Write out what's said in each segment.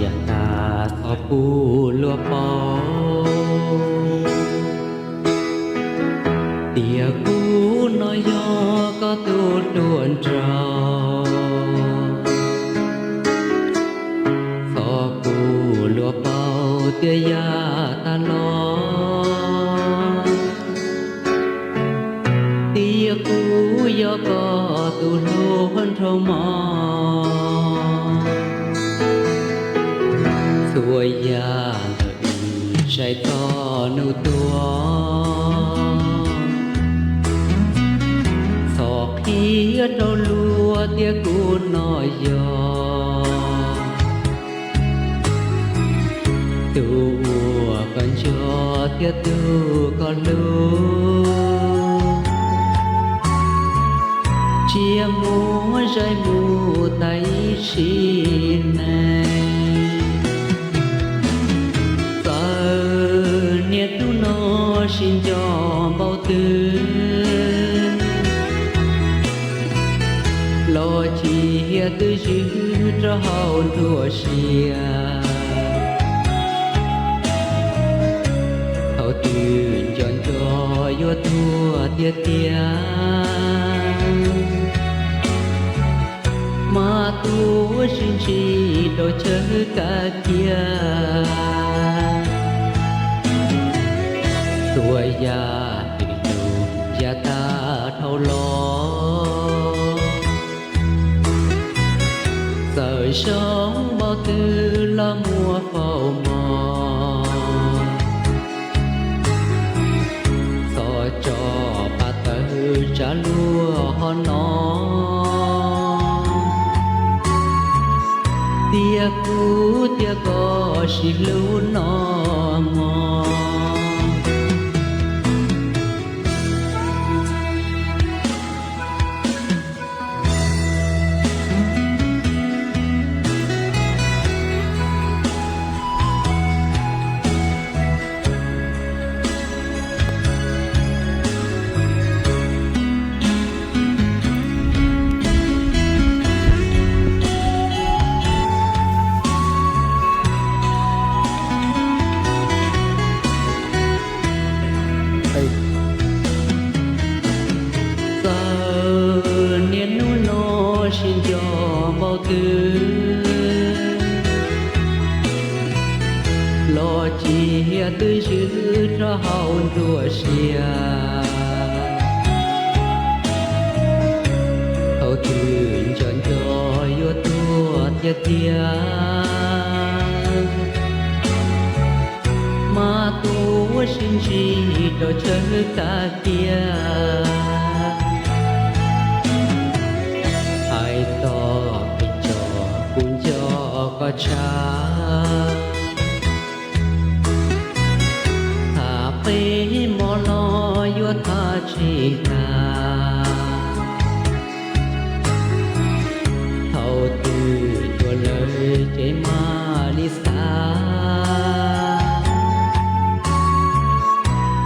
Yam tas txhob pub luag paub tias kuv no yog koj tus hluas nraug. Txhob pub luag paub tias yam tas los tias kuv yog koj tus hluas nraug mog. Txhua yam ntawm wb txais txog hnub tuag, txhob qhia rau luag tias kuv no yog tus uas koj nco thiab tus koj hlub. Cia muab zais mus tas ib sim neej, txawm niaj hnub no sib nco npaum twg los cia twb ywg rau hauv nruab siab. Thaum twg nco nco yuav tuag tiag tiag, mas tuav sib ntsib rau chaw kaj kiag. Txhua yam twb yog yam tas dhau los, txawm zoo npaum twg los muab faus mog. Txhob tso pa tawg tsam luag ho no tias kuv thiab koj sib hlub no mog. Txawm niaj hnub no sib nco npaum twg los cia twb ywg rau hauv nruab siab. Thaum twg nco nco yuav tuag tiag tiag, mas tuav sib ntsib rau chaw kaj kiag. Hais txog kev nco kuv nco koj tshaj, tham qee hmo los yuav tham tsis tag. Thaum twg tuag lawm ces mam li xav,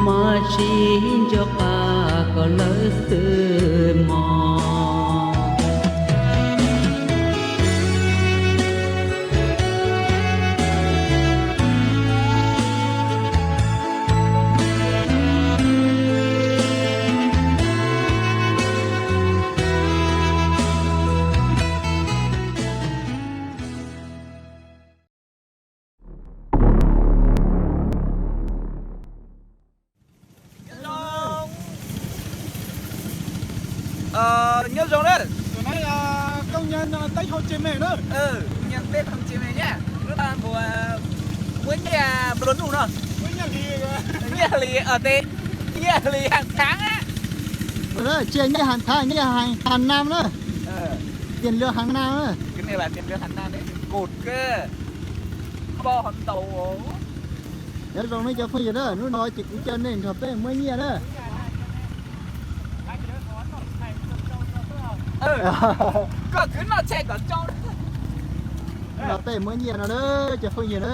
mas tsis nco qab koj lawm xwb mog. Nyob zoo na. Công nhận tết không chia mẹ nữa. Công nhận tết không chia mẹ nhá. Lub no mus muab nyiaj nplua nuj no. Nyiaj hli, nyiaj hli hàng tháng á. Chia nyiaj hàng tháng, nyiaj hàng, hàng năm nữa. Tiền lương hàng năm nữa. Cái này là tiền lương hàng năm đấy, cột cơ. Bo hòn tàu. Nyob zoo nej cov phooj ywg na, hnub no ces kuv coj nej nrog peb muab nyiaj na. Koj kwv noj tshais kom tsau. Hnub no peb muab nyiaj no na cov phooj ywg na.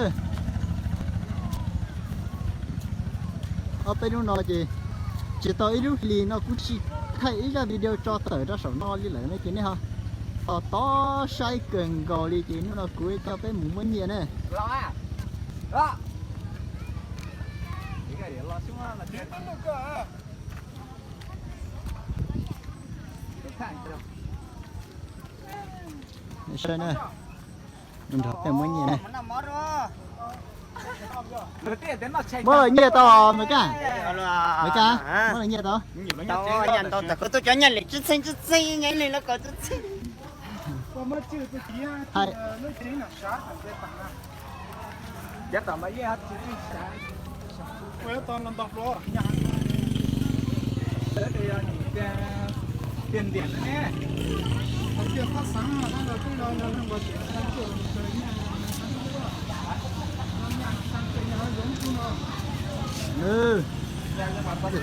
Ob peb hnub no ces tsis tau ib lub hlis no kuv tsis thaij ib zaj video tso tawm rau saum no li lawm no ces nej ho Tos tos saib kawg nkaus li ces hnub no kuv coj peb mus muab nyiaj na. Saib na, nrog peb muab nyiaj na. Muab nyiaj tau Mes Kas? Mes Kas, muab nyiaj tau? Tau nyiaj ntau, tau koj tuaj cov nyiaj li tsib txheeb tsib txheeb, nyiaj li lawv kom tsib txheeb. Hais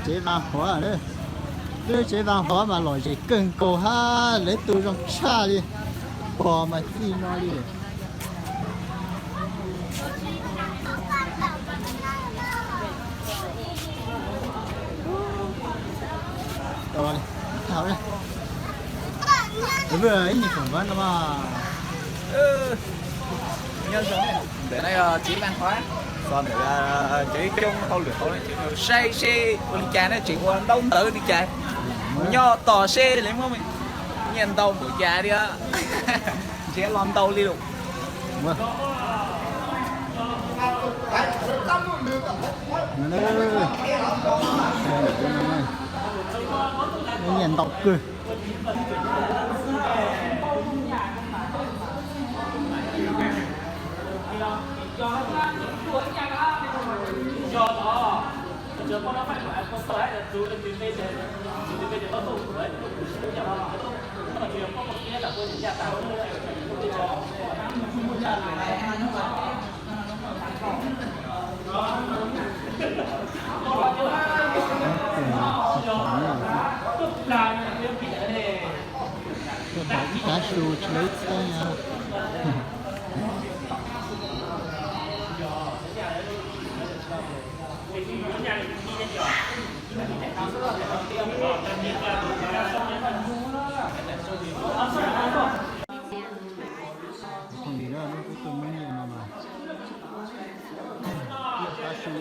Tsev vas huav, lub tsev vas huav mas lom zem kawg nkaus hab, lawv tu zoo tshaj li, pog mas txij no li. Ib nyuag khoom npab no mas. Ntawm no yog tsev vas huav, xov ntawm cov ib coob hauj lwm hauv saib seb ua li cas na, tseem ua ntaub ntawv li cas, nyob tos seb li muab nyiaj ntau npaum cas li, nrhiav los ntau li lawm. Nyiaj ntau kawg. Kav su tsis lawv txheeb. Tus me nyuam no mas, kav su